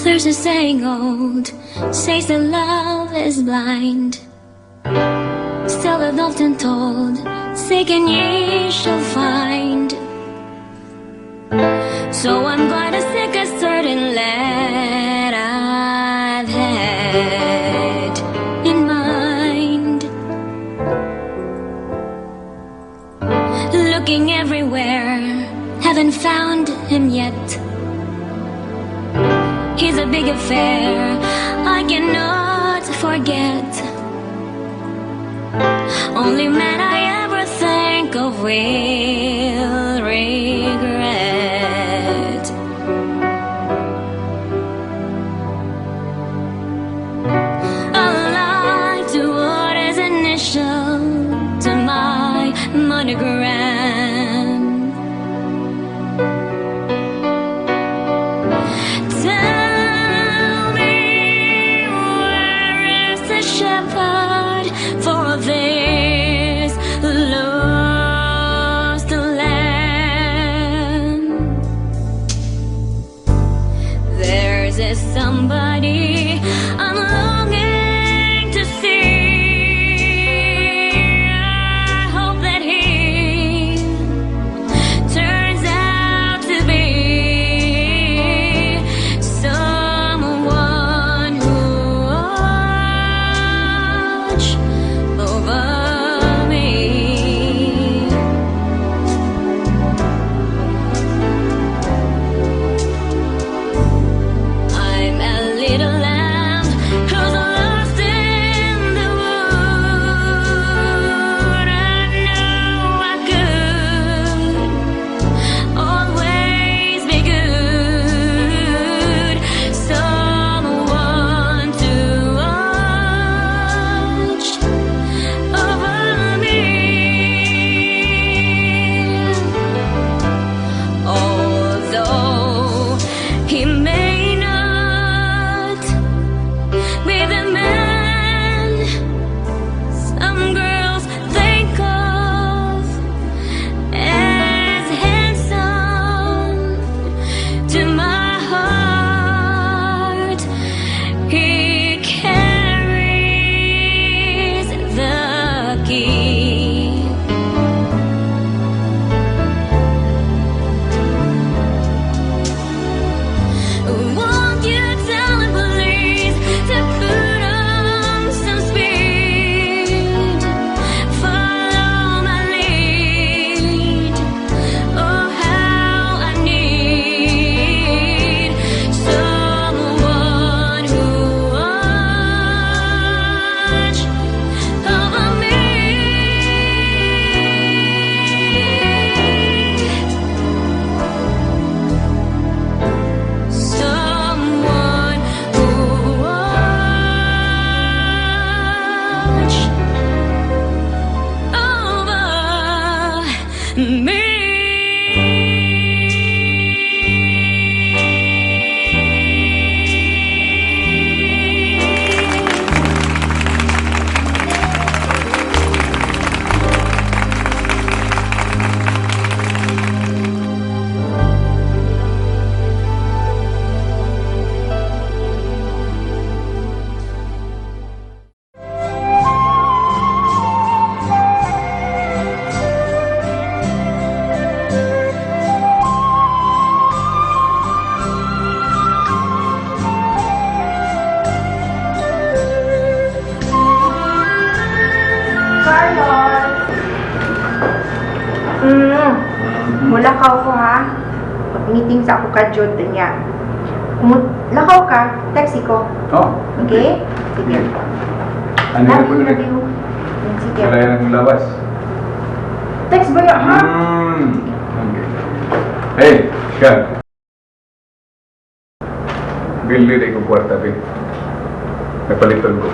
There's a saying old, says that love is blind. Still I've often told, seek and ye shall find. So I'm going to seek a certain lad I've had in mind. Looking everywhere, haven't found him yet. He's a big affair I cannot forget. Only man I ever think of will regret. I like to put his initial to my monogram. Tell me, where is the shepherd for this lost lamb? There's a somebody I'm longing to see. I hope that he turns out to be someone who watch over me. I'm a little lamb who's lost in the wood. I know I could always be good. Someone to watch over me. Although he may not be the man some girls think of as handsome, to my heart he carries the key. Won't you tell him please to put on some speed? Follow my lead. Oh, how I need someone who watch over me. Someone who watch over me. Carlos! Mulakaw ko ha. Mag-meeting sa ako ka, Jod, niya. Kung lakaw ka, taxi ko. Oh, Okay? Sige. Ano Love po you, na love you. Sige. Kaya ng lawas. Text ba yun, ha? Okay. Hey, Sean. Billy rin kong kwarta, be. Napalitan ko.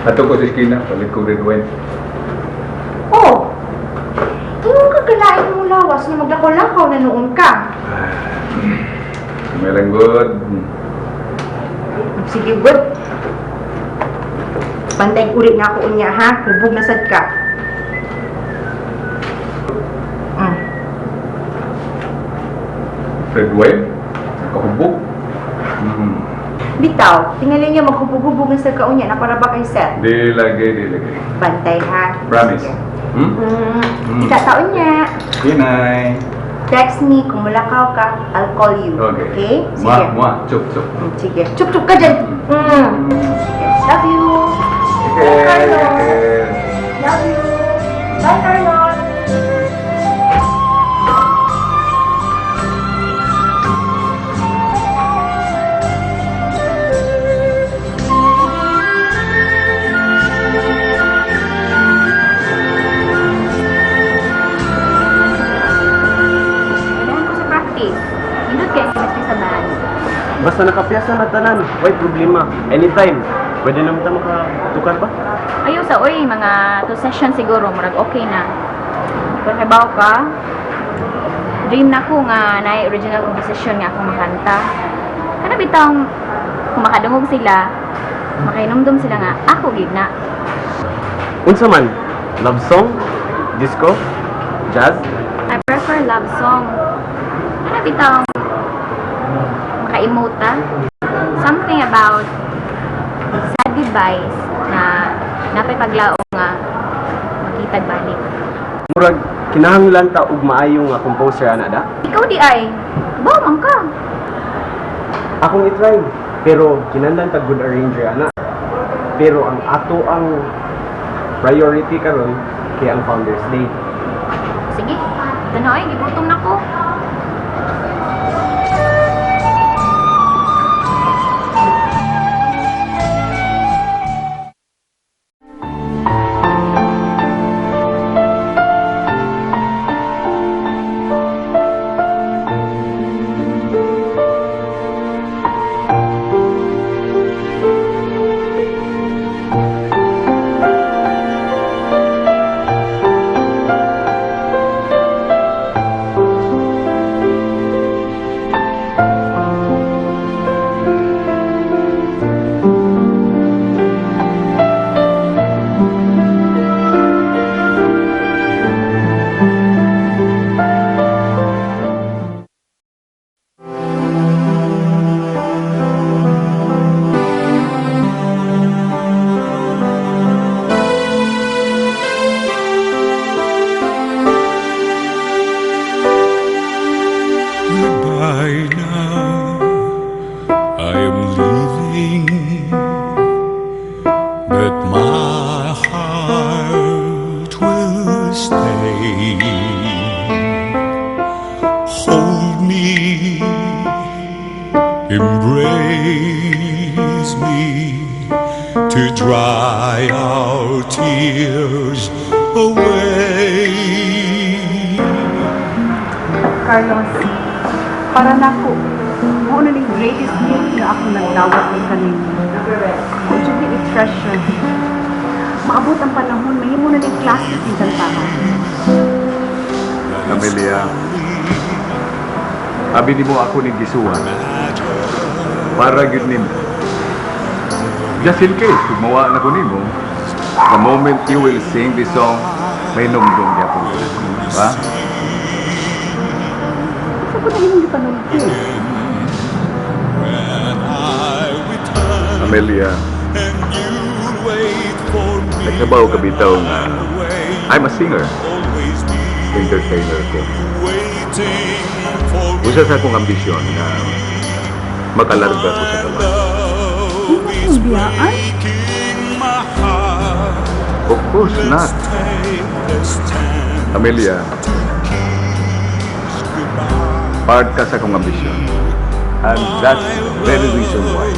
Ato ko sa eskina, palit ko red wine. Oh! Ingon ka kalain mo lawas na maglakaw-lakaw na noon ka. Meron good. Sige, good. Bantay uli na ako unya, ha? Hubog na sad ka. Red wine? Kahubog? Bitaw, tingali niya maghubog-hubog na sa kaunya na para ba kay Seth? Di lagi, di lagi. Bantay ha. Promise. Sige. Hmm? Kita taon niya. Hinay. Text me kung mulakaw ka, I'll call you. Okay. Okay? Sige. Mwah, mwah. Chup, chup. Sige. Chup-chup ka dyan. Sige. Love you. Okay. Okay. Love you. Bye, Carlos. Kailangan ko sa practice. Indot kay semester sa band. Basta nakapiyasa na tanan, way problema. Anytime. Pwede naman ta makatukar ba? Ayaw sa oy, mga two sessions siguro, murag okay na. Pero kay bawo ka, dream na ko nga na original composition nga akong makanta. Kana bitang kung makadungog sila, makainomdom sila nga ako gid na. Unsa man? Love song? Disco? Jazz? I prefer love song. Kana bitang maka-emote ta. Something about sad goodbyes na napay paglaom nga makitag balik. Murag kinahanglan ta og maayo nga composer ana da. Ikaw di ay, bawo man ka. Akong i-try, pero kinahanglan ta good arranger ana. Pero ang ato ang priority karon kay ang Founders Day. Sige, ito na ay, gigutom na ko. Goodbye now. I am leaving, but my heart will stay. Hold me, embrace me to dry our tears away. Carlos, para nako, mao na ning greatest gift nga akong nagdawat ni kanimo. Mao jud ni i-treasure. Maabot ang panahon, mahimo na ning classic yung kantahan. Amelia, abi nimo ako ni gisuwan. Para gyud nimo. Just in case, kung mawa na ko nimo, the moment you will sing this song, may numdum gyapon ko. Ba? Sa ko na imong gipanulti? When I return Amelia, and you'll wait for me nagkabaw ka bitaw nga away, I'm a singer, always be entertainer ko. Waiting for me. Usa sa akong ambisyon nga makalarga ko sa gawas. Love is Biyaan? Breaking my heart. Of course not. Let's take this chance Amelia, to kiss goodbye. Part ka sa akong ambisyon. And that's the very reason why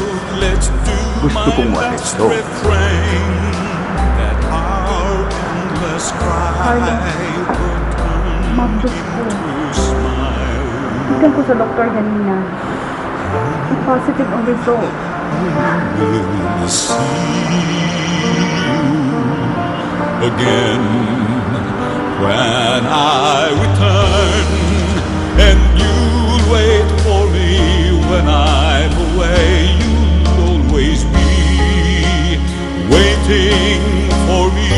Let's do gusto kong my ma-attend best to. Refrain that our endless cry will turn Mabdok ko. Into smile. Ikan ko sa doktor ganina. Positive ang result. Will see you again when I return, and you'll wait for me when I'm away. You'll always be waiting for me.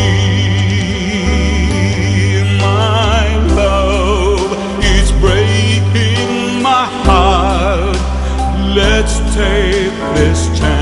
My love is breaking my heart. Let's take this chance.